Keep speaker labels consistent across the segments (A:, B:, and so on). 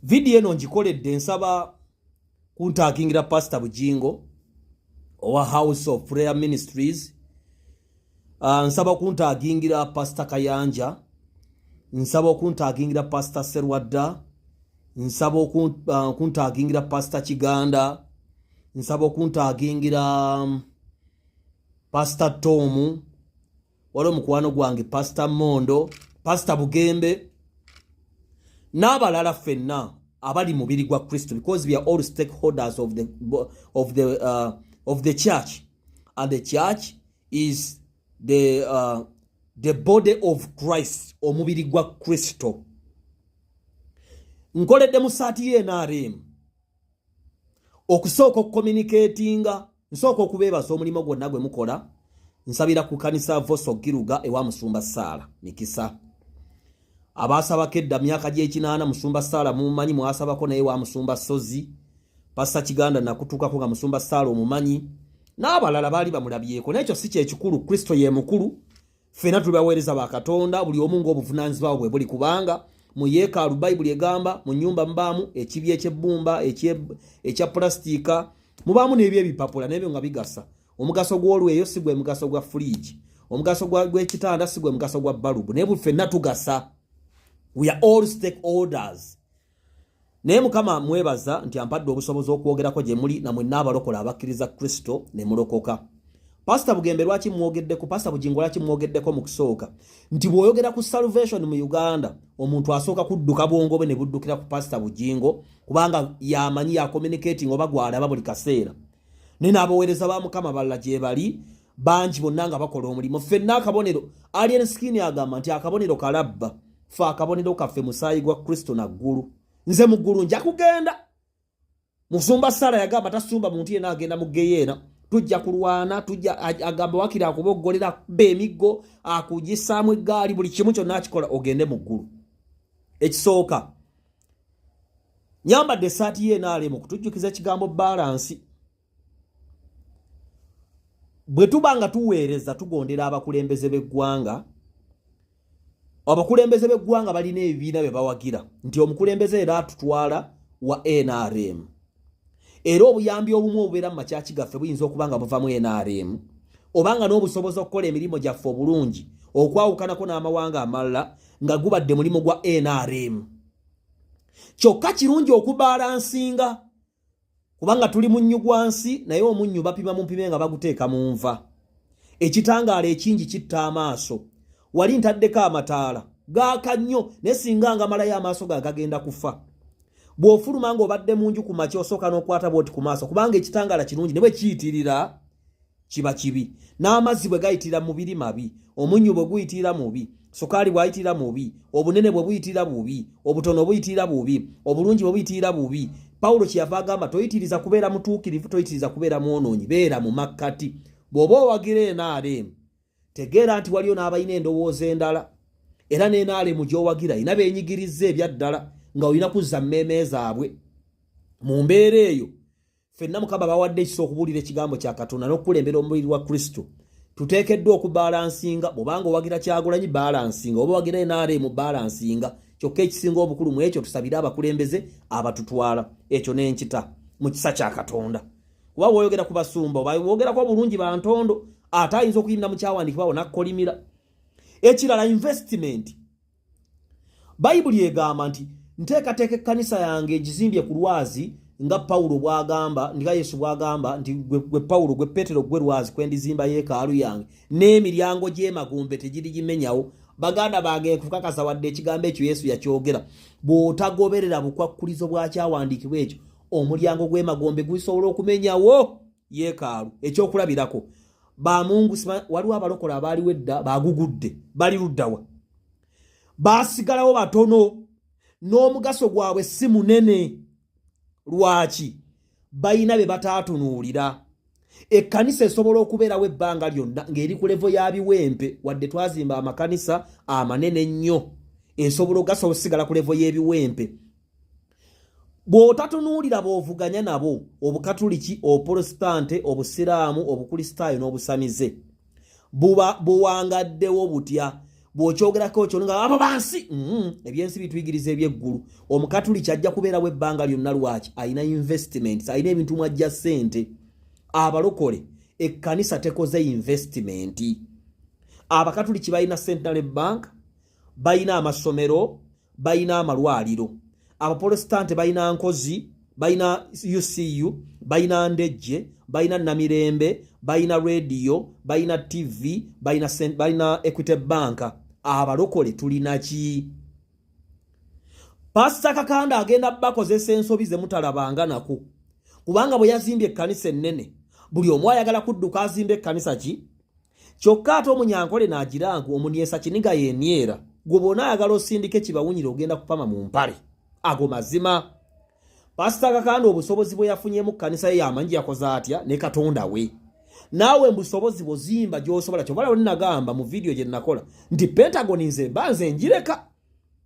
A: Vidiyo eno ngikoledde nsaba kuntakingira Pastor Bujingo owa House of Prayer Ministries. Nsaba kuntagingira Pastor Kayanja, nsaba okuntagingira Pastor Serwadda, nsaba okuntagingira Pastor Kiganda, nsaba okuntagingira Pastor Tomu, waliwo mukwano gwange Pastor Mondo, Pastor Bugembe n'abalala ffenna abali mubiri gwa Kristo, because we are all stakeholders of the church, and the church is the body of Christ, omubiri gwa Kristo. Nkoledde mu saati ye NRM okusooka okucommunicatinga. Nsooka okubeebaza omulimu gwonna gwe mukola. Nsabira ku kanisa Voso Giruga ewa Musumba Saala Mikisa, abaasabako edda myaka gy'ekinaana. Musumba Saala mumumanyi, mwasabako naye wa Musumba Sozi. Pastor Kiganda nakutuukako nga Musumba Saala omumanyi, n'abalala baali bamulabyeko. Nekyo si kyekikulu, Kristo ye mukulu. Ffena tuli baweereza ba Katonda, buli omu ng'obuvunaanyizibwa bwe buli, kubanga mu yeekaalu Bayibuli egamba mu nnyumba mubaamu ekibi ekyebbumba, ekya pulasitiika, mubaamu n'ebyebipapula, n'ebyo nga bigasa. Omugaso gw'olweyo si gwe mugaso gwa furiigi, omugaso gw'ekitanda si gwe mugaso gwa balubu, naye buli ffenna tugasa. We are all stakeholders. Naye Mukama mwebaza nti ampadde obusobozi okwogerako gye muli namwenna abalokola abakkiriza Kristo ne mulokoka. Pasita Bugembe lwaki mwogeddeko? Pasita Bugingo lwaki mwogeddeko? Mu kusooka nti bw'oyogera ku salvation mu Uganda, omuntu asooka kudduka bwongo bwe ne buddukira ku Pasita Bugingo, kubanga yamanyi, ya communicating oba gwalaba buli kaseera. Naye n'abaweereza ba Mukama balala gye bali bangi, bonna nga bakola omulimu. Ffenna akabonero, Alien Skin agamba nti akabonero kalabba. Fe akabonero kaffe musaayi gwa Kristo naggulu. Nze mu ggulu nja kugenda. Musumba Sara yagamba tasumba muntu yenna agenda mu geyeena. Tujja kulwana, tujja. Agamba wakiri akuboggolera, akuba emiggo, akugisaamu eggaali, buli kimu kyonna akikola ogende mu ggulu. Ekisooka, nyambadde essaati ye NRM okutujjukiza ekigambo balance. Bwe tuba nga tuweereza, tugondera abakulembeze b'eggwanga. Abakulembeze b'eggwanga balina ebibiina bye bawagira, nti omukulembeze era atutwala wa NRM, era obuyambi obumu obubeera mu makyaki gaffe buyinza okuba nga buva mu NRM, oba nga n'obusobozi okukola emirimu gyaffe obulungi okwawukanako n'amawanga amalala nga gubadde mulimu gwa NRM. Kyokka kirungi okubalancinga, kubanga tuli munnyu gwa nsi, naye omunnyu bapima mupime nga baguteeka mu nva. Ekitangaala ekingi kitta amaaso. Wali ntaddeko amataala gaaka nnyo, naye singa ngamalayo amaaso ga gagenda kufa. Bw'ofuluma ng'obadde mu nju ku makya, osooka n'okwata bwoti ku maaso, kubanga ekitangaala kirungi, ne bwe kiyitirira kiba kibi. N'amazzi bwe gayitirira mubiri mabi, omunnyu bwe guyitirira mubi, sukaali bw'ayitirira mubi, obunene bwe buyitirira bubi, obutono buyitirira bubi, obulungi bwe buyitirira bubi. Pawulo kyeyava agamba, toyitiriza kubeera mutuukirivu, toyitiriza kubeera mwonoonyi, beera mu makkati. Bw'oba owagira NRM, tegeera nti waliyo n'abalina endowooza endala, era ne NRM gy'owagira ina beenyigiriza ebyaddala nga olina kuzza mmeeme zaabwe mu mbeera eyo. Ffenna Mukama bawadde ekisa okubuulira ekigambo kya Katonda n'okukulembera omubiri wa Kristo. Tuteekeddwa okubalancinga. Bw'obanga owagira Kyagulanyi, balancinga. Oba owagira NRM, balancinga. Kyokka ekisinga obukulu mu ekyo, tusabire abakulembeze abatutwala. Ekyo n'enkita mu kisa kya Katonda, kuba bw'oyogera ku basumba oba wogerako obulungi bantondo, ate ayinza okuyimira mu kyawandiikibwawo nakkolimira. Ekirala, investment. Bayibuli egamba nti nteekateeka ekkanisa yange egizimbye ku lwazi, nga Pawulo bw'agamba, nga Yesu bw'agamba nti gwe Pawulo, gwe Peetero, gwe lwazi kwendizimba yeekaalu yange, n'emiryango gy'emagombe tegirigimenyawo. Baganda bange, nkukakasa, wadde ekigambo ekyo Yesu yakyogera, bw'otagoberera bukwakkulizo bwa kyawandiikibwa ekyo, omulyango gw'emagombe gusobola okumenyawo yeekaalu. Ekyokulabirako, bamungu, waliwo abalokola abaaliwo edda bagugudde, bali luddawa? Baasigalawo batono, n'omugaso gwabwe si munene. Lwaki? Balina be bataatunuulira. Ekkanisa esobola okubeerawo ebbanga lyonna ng'eri ku level ya biwempe. Wadde twazimba amakanisa amanene ennyo, esobola ogasobola osigala ku level y'ebiwempe bw'otatunuulira bw'ovuganya nabo: Obukatuliki, Obuprotestante, Obusiraamu, Obukristaayo n'obusamize. Buba buwangaddewo butya? Bw'okyogerako kyo nga abo bansi, ebyensi bituyigiriza ebyeggulu. Omukatuliki ajja kubeerawo ebbanga lyonna. Lwaki? Alina investments, alina ebintu mwajja ssente. Abalokole, ekkanisa tekoze investment. Abakatuliki balina Centenary Bank, balina amasomero, balina amalwaliro. Abaprotestante balina Nkozi, balina UCU, balina Ndejje, balina Namirembe, balina radio, balina TV, balina Equity Bank. Abalokole tulina ki? Pasita Kakanda agenda bakozesa ensobi ze mutalabanga nako, kubanga bwe yazimbye ekkanisa ennene, buli omu ayagala kudduka azimba ekkanisa ki. Kyokka ate Omunyankole n'agira ngu omuniesa kiniga yemyera. Gwe bwona ayagala osindike kibawunyire, ogenda kupama mu mpale. Ago mazima. Pasita Kakanda obusobozi bwe yafunyemu kkanisa ye yamanyi yakoze atya ne Katonda we. Naawe mbusobozi bwozimba gy'osobola. Kyova lwe nagamba mu vidiyo gye nakola nti Pentagon nze mba nze njireka.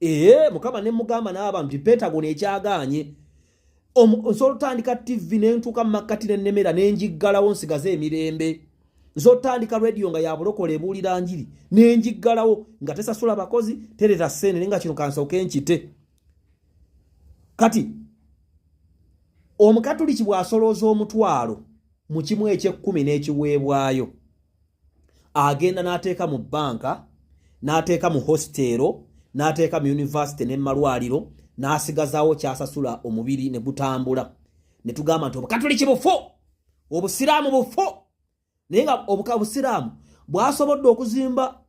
A: Ee, Mukama ne mugamba n'abantu nti Pentagon ekyagaanye. Nsobola otandika TV nentuuka mu makkati nennemera nenjiggalawo, nsigaze emirembe. Nsobola otandika radio nga yabulokola, ebuulira njiri, nenjiggalawo nga tesasula bakozi, tereta ssente, naye nga kino kansooke nkite. Kati Omukatuliki bw'asolooza 10,000 mu kimu ekyekkumi n'ekiweebwayo, agenda n'ateeka mu banka, n'ateeka mu hositeero, n'ateeka mu yunivasite ne malwaliro, n'asigazaawo kyasasula omubiri ne gutambula. Ne tugamba nti Obukatuliki bufu, Obusiraamu bufu, naye nga Obusiraamu bwasobodde okuzimba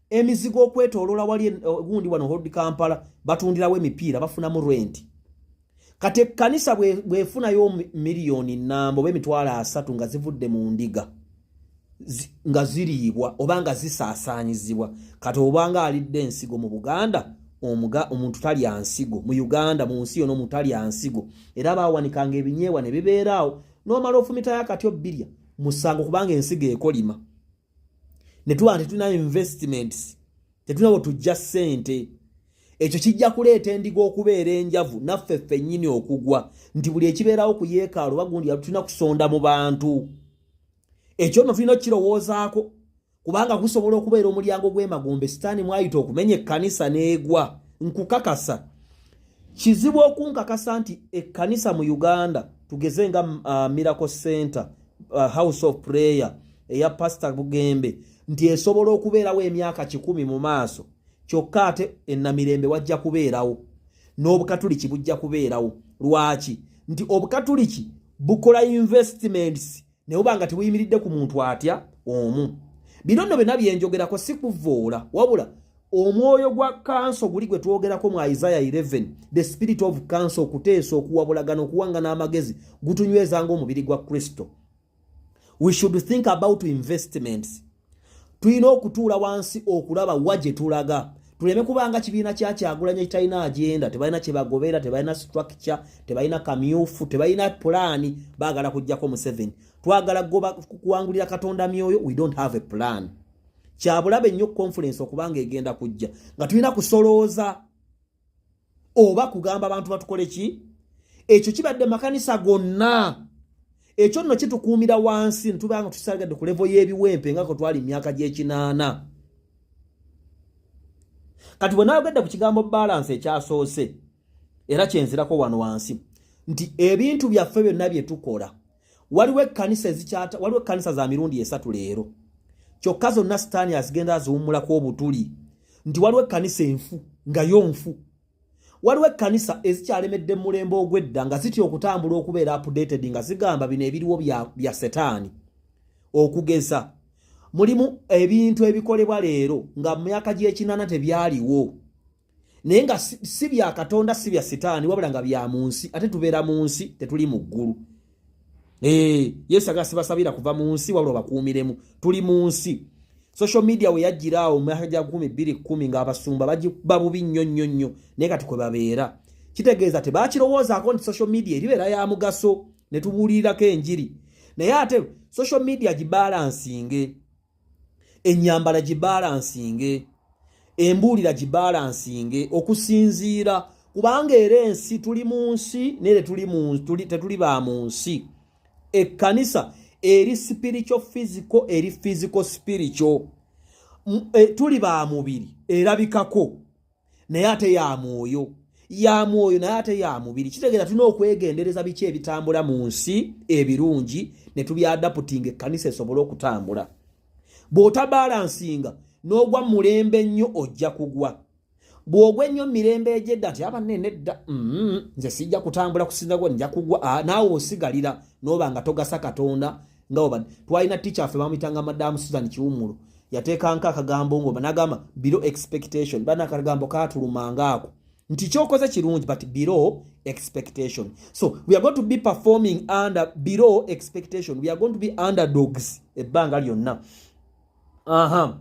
A: emizigo okwetooloola wali gundi wano Old Kampala, batundirawo emipiira, bafunamu renti. Kati ekkanisa bwefunayo 1 million oba 30,000 nga zivudde mu ndiga nga ziriibwa oba nga zisaasaanyizibwa, kati obanga alidde ensigo mu Buganda, omuntu talya nsigo mu Uganda, mu nsi yonna omuntu talya nsigo. Era baawanikanga ebinyeebwa ne bibeeraawo, n'omala ofumitayo akati obbirya musango, kubanga ensigo ekolima. Ne tuba nti tulina investments, tetulina bwe tujja ssente. Ekyo kijja kuleeta endiga okubeera enjavu, naffe ffennyini okugwa, nti buli ekibeerawo ku yeekaalu oba gundi tulina kusonda mu bantu. Ekyo nno tulina okukirowoozaako, kubanga gusobola okubeera omulyango gw'emagombe Sitaani mwayita okumenya ekkanisa n'egwa. Nkukakasa, kizibu okunkakasa nti ekkanisa mu Uganda, tugeze nga Miracle Center, House of Prayer eya Pastor Bugembe, nti esobola okubeerawo emyaka 100 mu maaso. Kyokka ate enamirembe wajja kubeerawo n'Obukatuliki bujja kubeerawo. Lwaki? Nti Obukatuliki bukola investments naye oba nga tebuyimiridde ku muntu atya omu. Bino nno byonna byenjogerako si kuvoola, wabula omwoyo gwa counsel guli gwe twogerako mu Isaiah 11, the spirit of counsel, okuteesa, okuwabulagana, okuwangana amagezi, gutunyweza ng'omubiri gwa Kristo. We should think about investments. Tulina okutuula wansi okulaba wa gye tulaga, tuleme kubanga kibiina kya Kyagulanya kitalina agenda, tebalina kyebagobera, tebalina structure, tebalina kamyufu, tebalina pulaani. Baagala kujjako Museveni, twagala goba kuwangulira Katonda myoyo. We don't have a plan. Kyabulabe nnyo conference okubanga egenda kujja nga tulina kusolooza oba kugamba abantu batukole ki. Ekyo kibadde makanisa gonna. Ekyo nno kitukuumira wansi ntubanga tusagadde ku level y'ebiwempe nga kwe twali myaka gy'ekinaana. Kati bwe naayogedde ku kigambo balance ekyasoose, era kyenzirako wano wansi nti ebintu byaffe byonna bye tukola, waliwo ekkanisa ezikyata, waliwo ekkanisa za mirundi esatu leero, kyokka zonna Sitaani azigenda aziwummulako obutuli, nti waliwo ekkanisa enfu nga yo nfu, waliwo ekkanisa ezikyalemedde mu mulembe ogw'edda nga zitya okutambula okubeera updated, nga zigamba bino ebiriwo bya Setaani. Okugeza, mulimu ebintu ebikolebwa leero nga mu myaka gy'ekinaana tebyaliwo, naye nga si bya Katonda, si bya Sitaani, wabula nga bya mu nsi. Ate tubeera mu nsi, tetuli mu ggulu. Yesu agamba sibasabira kuva mu nsi, wabula bakuumiremu. Tuli mu nsi. Social media we yajjira awo mu myaka gya 2010 ng'abasumba bagiba bubi nnyo nnyo nnyo, naye kati kwe babeera kitegeeza tebakirowoozaako nti social media eribeera ya mugaso ne tubuulirirako enjiri. Naye ate social media gibalansinge, ennyambala gibalansinge, embuulira gibalansinge okusinziira, kubanga era ensi tuli mu nsi, naye tetuli ba mu nsi. Ekkanisa eri spiritual physical, eri physical spiritual. Tuli ba mubiri erabikako, naye ate ya mwoyo, ya mwoyo naye ate ya mubiri. Kitegeeza tulina okwegendereza biki ebitambula mu nsi ebirungi ne tubyadaptinga, ekkanisa esobole okutambula. Bw'otabalancinga n'ogwa mu mulembe ennyo, ojja kugwa. Bw'ogwa ennyo mu mirembe egyedda nti aba nedda, nze sijja kutambula kusinza gwa, nja kugwa. Ah, naawe osigalira n'oba nga togasa Katonda. Nga oba twalina teacher affe, bamuyitanga Madamu Susan Kiwumulo, yateekanko akagambo ngoba nagamba "below expectation". Bana akagambo katulumanga ako nti kyokoze kirungi, but below expectation. So we are going to be performing under below expectation. We are going to be underdogs ebbanga lyonna. Aha,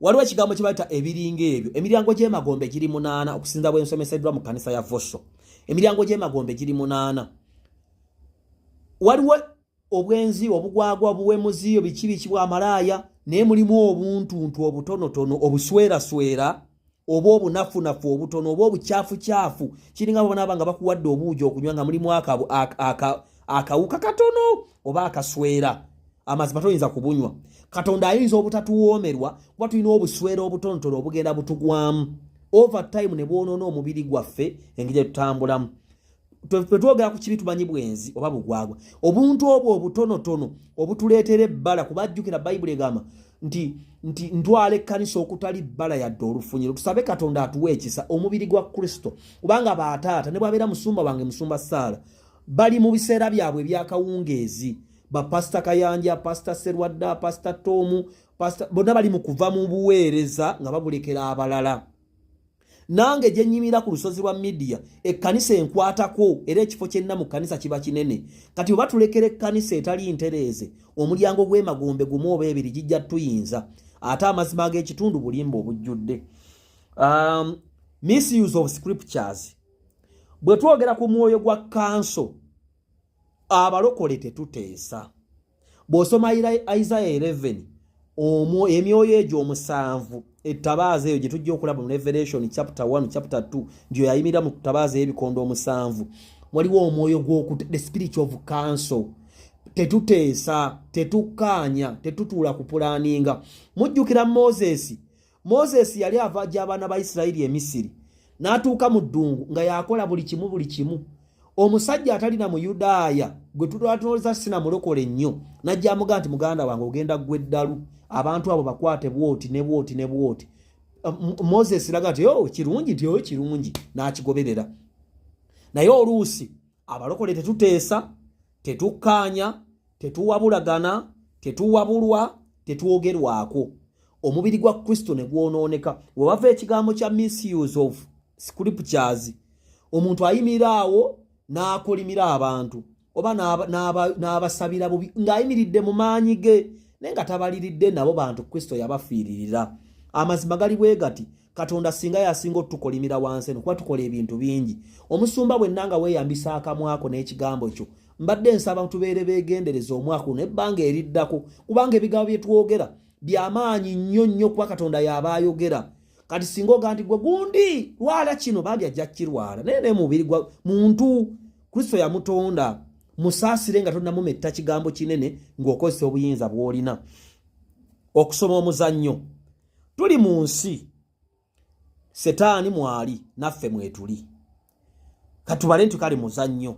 A: waliwo ekigambo kye bayita ebiringa ebyo. Emiryango gy'emagombe giri munaana, okusinza bwe nsomeseddwa mu kkanisa ya Voso. Emiryango gy'emagombe giri munaana. Waliwo obwenzi, obugwagwa, obuwemuzi, biki biki, bwamalaaya, naye mulimu obuntuntu obutonotono, obusweraswera oba obunafunafu obutono oba obukyafucyafu. Kiringa bonaaba nga bakuwadde obuugi okunywa nga mulimu akawuka katono oba akaswera. Amazima toyinza kubunywa. Katonda ayinza obutatuwoomerwa kuba tulina obuswera obutonotono obugenda butugwamu over time ne bwonoona omubiri gwaffe, engeri gyetutambulamu. Bwe twogera ku kibi, tumanyi bwenzi oba bugwagwa, obuntu obwo obutonotono obutuleetera ebbala. Kuba jjukira Bayibuli egamba nti ntwala ekkanisa okutali bbala yadde olufunyiro. Tusabe Katonda atuwe ekisa, omubiri gwa Kristo, kubanga baataata ne bwabeera musumba wange, Musumba Saala, bali mu biseera byabwe ebyakawungeezi. Bapasita Kayanja, Pasita Serwadda, Pasita Tomu, bonna bali mu kuva mu buweereza nga babulekera abalala. Nange gye nnyimira ku lusozi lwa midiya, ekkanisa enkwatako, era ekifo kyenna mu kkanisa kiba kinene. Kati oba tulekera ekkanisa etali ntereeze, omulyango gw'emagombe gumu oba ebiri gijja tuyinza. Ate amazima ag'ekitundu bulimba obujjudde. Misuse of scriptures. Bwe twogera ku mwoyo gwa counsel, abalokole tetuteesa. Bw'osoma Isaiah 11, omwo emyoyo egyo omusanvu, ettabaaza eyo gye tujja okulaba mu Revelation chapter 1, chapter 2, nti oyo ayimirira mu ttabaaza ey'ebikondo omusanvu, waliwo omwoyo gw'oku the spirit of counsel. Tetuteesa, tetukkaanya, tetutuula kuplanninga. Mujjukira Moses? Moses yali ava gy'abaana ba Isirayiri e Misiri, n'atuuka mu ddungu nga yakola buli kimu, buli kimu. Omusajja atalina Muyudaaya gwe tutwatunuliza sina mulokole nnyo, najja amugaa nti, "Muganda wange, ogenda ggwe eddalu, abantu abo bakwate bwoti ne bwoti ne bwoti." Moses laga nti, "Oh, kirungi," nti, "Oh, kirungi," n'akigoberera. Naye oluusi abalokole tetuteesa, tetukkaanya, tetuwabulagana, tetuwabulwa, tetwogerwako, omubiri gwa Kristo ne gwonooneka. We wava ekigambo kya misuse of scriptures. Omuntu ayimirira awo n'akolimira abantu oba n'abasabira bubi ng'ayimiridde mu maanyi ge, naye nga tabaliridde nabo bantu Kristo yabafiiririra. Amazima gali bwe gati: Katonda singa yasinga otukolimira wansi eno, kuba tukola ebintu bingi. Omusumba bwenna nga weeyambisa akamwako n'ekigambo kyo, mbadde nsaba tubeere beegendereza omwaka guno, ebbanga eriddako, kubanga ebigambo bye twogera byamaanyi nnyo nnyo, kuba Katonda y'aba ayogera. Kati singa ogaa nti, "Gwe gundi lwala kino," bambi ajja kirwala, naye naye mubiri gwa muntu, Kristo yamutonda. Musaasire nga tonnamumetta kigambo kinene ng'okozesa obuyinza bw'olina. Okusoma omuzannyo. Tuli mu nsi, Setaani mwali, naffe mwetuli. Katubale nti kali muzannyo,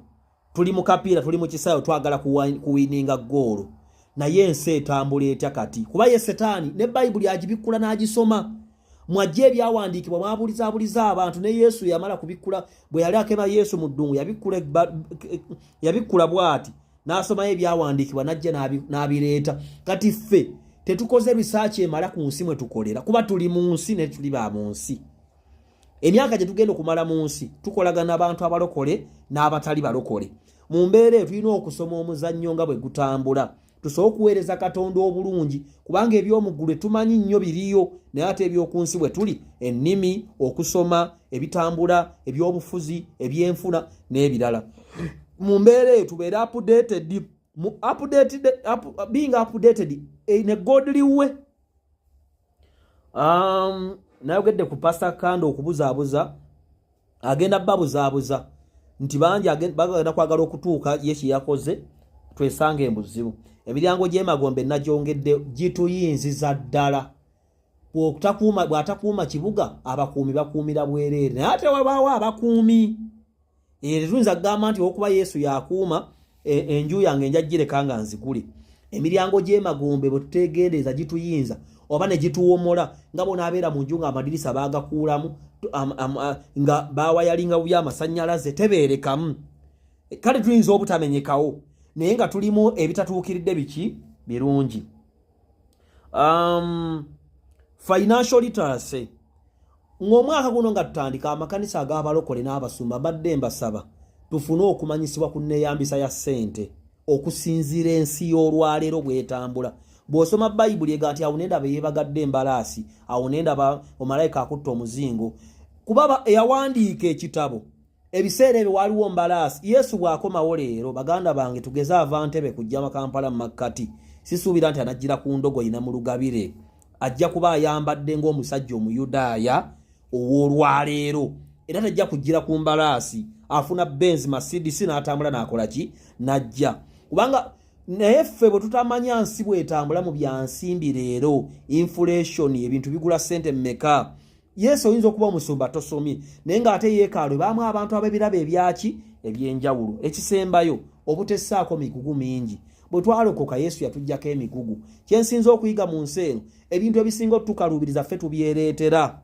A: tuli mu kapiira, tuli mu kisaawe, twagala kuwinninga goolo. Naye ensi etambula etya kati? Kuba ye Setaani ne Bayibuli agibikkula n'agisoma. Mwajja ebyawandiikibwa, mwabulizaabuliza abantu. Ne Yesu yamala kubikkula bwe yali akema Yesu mu ddungu, yabikkula bw'ati n'asomayo ebyawandiikibwa, n'ajja n'abireeta. Kati ffe tetukoze research emala ku nsi mwe tukolera, kuba tuli mu nsi ne tuli ba mu nsi. Emyaka gye tugenda okumala mu nsi, tukolagana abantu abalokole n'abatali balokole. Mu mbeera eyo tulina okusoma omuzannyo nga bwe gutambula, tusobole okuweereza Katonda obulungi, kubanga ebyomuggulu tumanyi nnyo biriyo, naye ate ebyoku nsi bwe tuli, ennimi, okusoma ebitambula, ebyobufuzi, ebyenfuna n'ebirala. Mu mbeera eyo tubeere updated, mu updated, being updated in a godly way. Nayogedde ku Pastor Kanda okubuzaabuza, agenda babuzaabuza nti bangi bagenda kwagala okutuuka ye kye yakoze, twesanga embuzibu. Emiryango gy'emagombe nagyongedde gituyinziza ddala. Bw'atakuuma kibuga, abakuumi bakuumira bwereere, naye ate wabaawo abakuumi. Tetuyinza kugamba nti okuba Yesu yakuuma enju yange njagireka nga nzigule. Emiryango gy'emagombe bwe tutegendeeza gituyinza oba ne gituwomola, nga bonaabeera mu nju nga amadirisa baagakuulamu, nga bawayalinga bubi amasannyalaze, tebeerekamu. Kale tuyinza obutamenyekawo, naye nga tulimu ebitatuukiridde biki birungi. Financial literacy. Ng'omwaka guno nga tutandika, amakanisa ag'abalokole n'abasumba, mbadde mbasaba tufune okumanyisibwa ku nneeyambisa ya ssente okusinziira ensi y'olwaleero bw'etambula. Bw'osoma Bayibuli ega nti awo nendaba eyeebagadde embalaasi, awo nendaba omalayika akutta omuzingo, kuba eyawandiika ekitabo ebiseera ebyo waaliwo mbalaasi. Yesu bw'akomawo leero, baganda bange, tugeze ava Ntebe kujja Kampala mu makkati, sisuubira nti anajjira ku ndogoyi na mu lugabire. Ajja kuba ayambadde ng'omusajja Omuyudaaya ow'olwaleero, era tajja kujjira ku mbalaasi. Afuna Benz, Mercedes, n'atambula n'akola ki, n'ajja. Kubanga naye ffe bwe tutamanya nsi bwetambula mu byansimbi leero, inflation, ebintu bigula ssente mmeka. Yesu, oyinza okuba omusumba tosomye, naye ng'ate yeekaalu ebaamu abantu ab'ebirabo ebyaki ebyenjawulo. Ekisembayo, obutessaako migugu mingi. Bwe twalokoka, Yesu yatuggyako emigugu. Kyensinza okuyiga mu nsi eno, ebintu ebisinga otukaluubiriza ffe tubyereetera,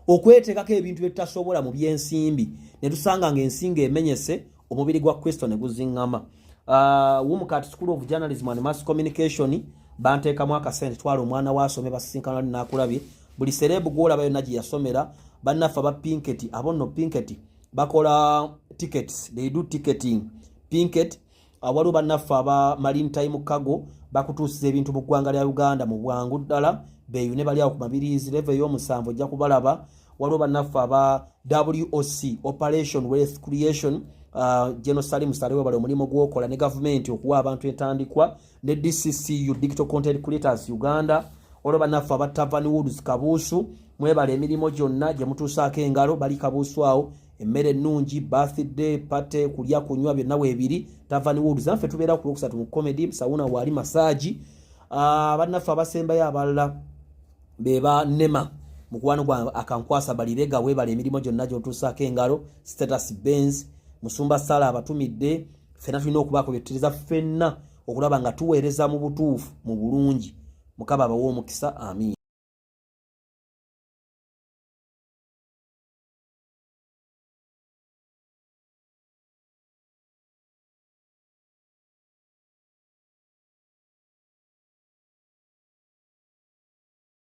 A: okweteekako ebintu bye tutasobola mu byensimbi, ne tusanga ng'ensi ng'emenyese, omubiri gwa Kristo ne guziŋŋama. Wumcat School of Journalism and Mass Communication banteekamu akasente, twala omwana waasome, basisinkana nakulabye. Buli celeb gwolaba yonna gye yasomera. Bannaffe aba Pinket, abo nno Pinket bakola tickets, they do ticketing, Pinket. Waliwo bannaffe aba Marine Time Cargo, bakutuusiza ebintu mu ggwanga lya Uganda mu bwangu ddala. Beeyune, bali awo ku Mabirizi, level ey'omusanvu, ojja kubalaba. Waliwo bannaffe aba WOC, Operation Wealth Creation, General Salim Saleh, bali omulimu gwokola ne gavumenti okuwa abantu entandikwa, ne DCCU, Digital Content Creators Uganda. Waliwo bannaffe aba Tavan Woods Kabuusu, mwebala emirimu gyonna gye mutuusaako engalo. Bali Kabuusu awo, emmere ennungi, birthday party, kulya, kunywa, byonna weebiri. Tavan Woods, naffe tubeera ku Lwokusatu mu comedy, sauna waali, massage. Bannaffe abasembayo abalala beba Nema, mukwano gwa akankwasa balirega, weebala emirimu gyonna gy'otuusaako engalo. Status Benz, Musumba Sala abatumidde. Ffenna tulina okubaako byetutiriza ffenna okulaba nga tuweereza mu butuufu, mu bulungi. Mukama abawe omukisa, amiina.